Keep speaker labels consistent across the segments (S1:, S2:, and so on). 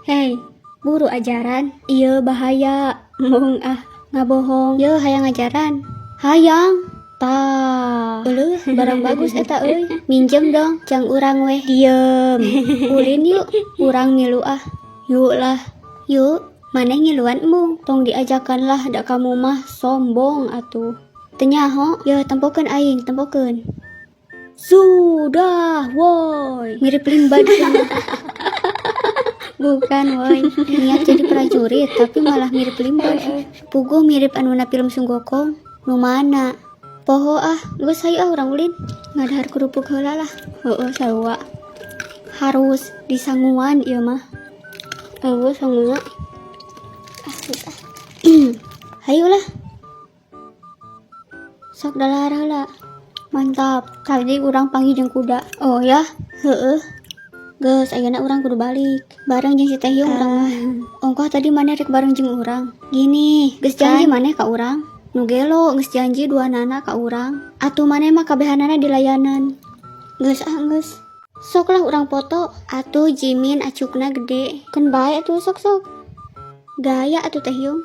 S1: Hei, buru ajaran. Iya bahaya. Mung ah, ngabohong. Yo hayang ajaran. Hayang. Tah. Euleuh, barang bagus eta euy. Minjem dong, jang urang weh. Diem. Ulin yuk, urang milu ah. Yuk lah. Yuk, maneh ngiluan embung. Tong diajakan lah, da kamu mah sombong atuh. Teu nyaho, yo tempokeun aing, tempokeun. Sudah, woi. Mirip Limbad. Bukan, woi. Niat jadi prajurit, tapi malah mirip Limbad. Puguh mirip anuna film Sunggokong. Nu mana? Poho ah, geus hayu ah urang ulin. Ngadahar kerupuk heula lah. Heeh, sarua. Harus disanguan ieu mah. Eueuh sanguna. Ah, geus ah. Hayu lah. Sok dalahar heula. Mantap. Tadi urang panggih jeung kuda. Oh ya? Heeh. Geus ayeuna urang kudu balik. Bareng jeung si Taehyung urang mah. Ongkoh tadi maneh rek bareng jeung urang. Gini, geus janji maneh ka urang. Nu gelo geus janji dua nana ka urang. Atuh maneh mah kabehanana dilayanan. Geus ah geus. Sok lah urang foto. Atuh Jimin acukna gede. Keun bae atuh sok sok. Gaya atuh Taehyung.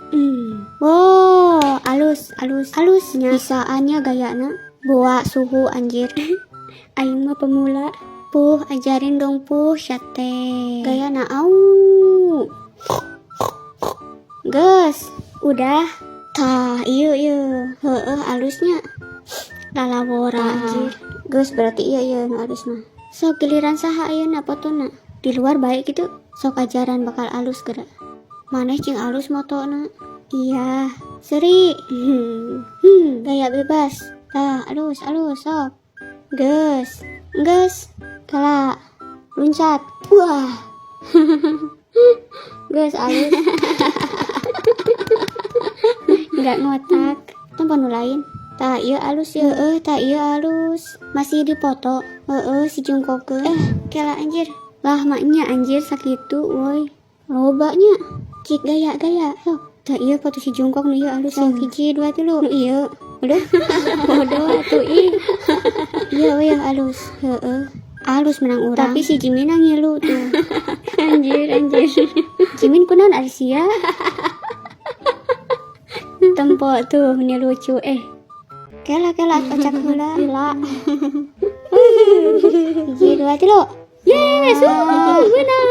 S1: Wow, alus, alus, alus nya. Bisaannya gayana. Boa suhu anjir. Aing mah pemula. Puh, ajarin dong puh, syate. Gayana au. Geus, udah. Tah, iya iya. Heeh, alusnya. Lalawora anjir. Geus berarti iya iya nu alus mah. Sok giliran saha ayeuna fotona? Di luar baik gitu. Sok ajaran bakal alus geura. Maneh cing alus motona. Iya, seri. Gaya bebas. Tah, alus, alus, sok. Geus, geus. Kala, luncat. Wah. Geus alus. Nggak ngotak. Tempo nu lain. Tah ieu alus ya. Heeh, tah ieu alus. Masih dipoto. Heeh, si jungkokeun. Eh, kela anjir. Lah maknya anjir sakitu woi. Loba nya. Cik gaya-gaya. Sok. Tah ieu foto si jungkok nu ieu alus ya. Hiji, dua, tilu. Nu ieu. Udah. Bodoh atuh ih. Iya we yang alus. Heeh. Alus menang urang. Tapi si Jimin ngilu tuh. Anjir, anjir. Jimin kunaon ari sia? Tempo tuh ini lucu eh. Kela kela acak heula. Gila. Hiji, dua, tilu. Yes, menang.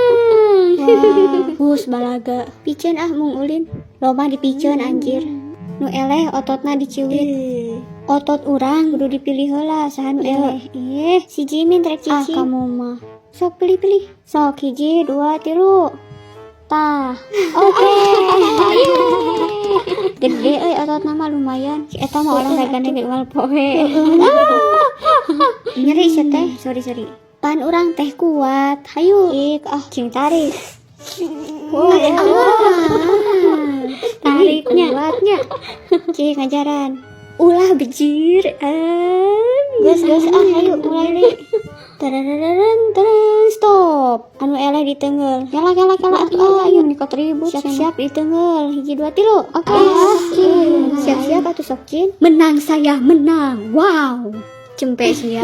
S1: Wah, hus balaga. Piceun ah mung ulin. Loba dipiceun anjir. Nu eleh ototna diciwit. Otot urang kudu dipilih heula saha nu eleh. Ih, si Jimin rek cicing. Ah, kamu mah. Sok pilih-pilih. Sok hiji, dua, tilu. Tah. Oke. Gede euy ototna mah lumayan. Si eta mah olahragana ge unggal poe. Nyeri sia teh. Sorry sorry. Pan urang teh kuat. Hayu. Ik ah cing tarik. Wah, tariknya kuatnya. Cing ngajaran. Ulah bejir. Gas gas ah hayu mulai deui. Tararararan taran stop. Anu eleh ditenggel. Kela kela kela ah ayo nikot ribut. Siap-siap ditenggel. Hiji dua tilu. Oke. Siap-siap atuh sok Cin. Menang saya menang. Wow. Cempe sia.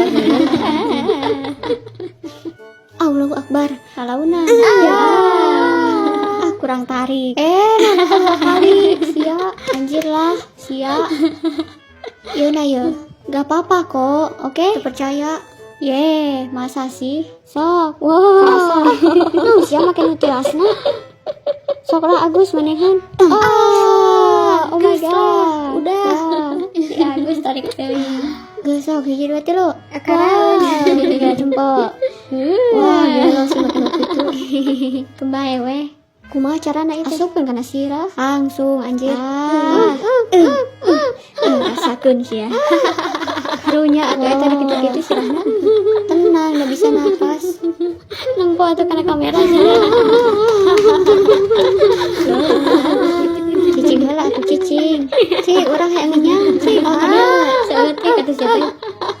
S1: Allahu Akbar. Halauna. Ya. Ah, kurang tarik. Eh, nah, kali sia. Anjir lah, sia. Yo nah yo. Gak apa-apa kok, oke? Percaya. Ye, masa sih? Sok. Wow. Nah, sia make nu tilasna. Sok lah Agus manehan. Ah, oh my god. Udah.
S2: Si Agus tarik teuing.
S1: Geus sok hiji dua tilu. Wah, tiga jempol. Wah, gila sih make nu kitu. Kebae weh. Kumaha carana itu? Asupkeun kana sirah. Langsung anjir. Ah. Rasakeun sia. Karunya atuh eta kitu-kitu sirahna. Tenang, nggak bisa nafas.
S2: Nempo atuh kana kamera sih.
S1: Cicing heula atuh cicing. Cing, urang hayang ngenyang. Cing, oh kadieu.
S2: Saeutik atuh sia teh.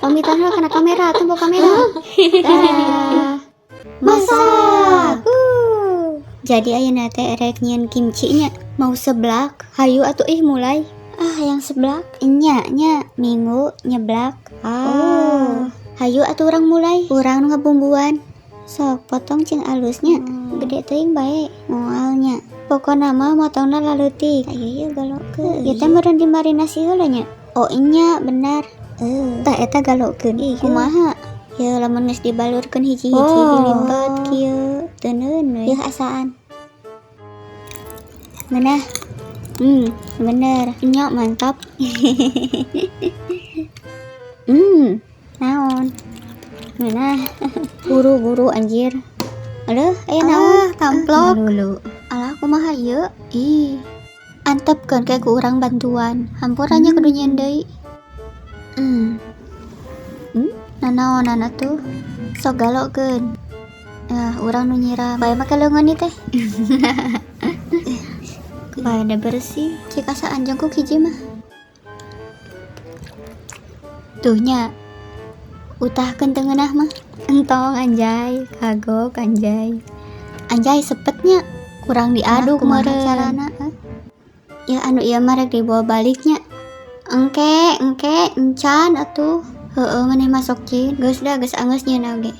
S1: Pamitan heula kana kamera, tempo kamera. Dah. Masak. Jadi ayeuna teh erek nyieun kimchi nya. Mau seblak? Hayu atuh ih mulai. Ah, hayang seblak. Nya nya minggu nyeblak. Ah. Hayu atuh urang mulai. Urang nu ngabumbuan. Sok potong cing alusnya. Gede teuing bae moal nya. Pokona mah motongna laleutik. Ayo ieu galokeun. Ieu teh meureun dimarinasi heula nya. Oh nya benar. Tah eta galokeun. Kumaha? Ya lamun geus dibalurkeun hiji-hiji dilipet kieu teuneun we. Yeuh asaan. Ngeunah. Bener. Nya mantap. Naon? Ngeunah. Buru-buru anjir. Aduh, aya naon? Tamplok.
S2: Lulu.
S1: Alah kumaha ieu? Ih. Antepkeun ke ku urang bantuan. Hampura nya kudu nyieun deui. Nanaonan atuh? Sok galokeun. Ah, urang nu nyiram. Bae make leungeun ieu teh. Bae da bersih. Cik asaan jengkuk hiji mah. Tuh nya. Utahkeun teu ngeunah mah.
S2: Entong anjay, kagok anjay.
S1: Anjay sepetnya kurang diaduk
S2: Kumaha
S1: meureun.
S2: Carana?
S1: Ya anu ieu mah rek dibawa baliknya. Engke, engke, encan atuh. Heueuh maneh masuk cin. Geus da geus anggeus nyieun oge.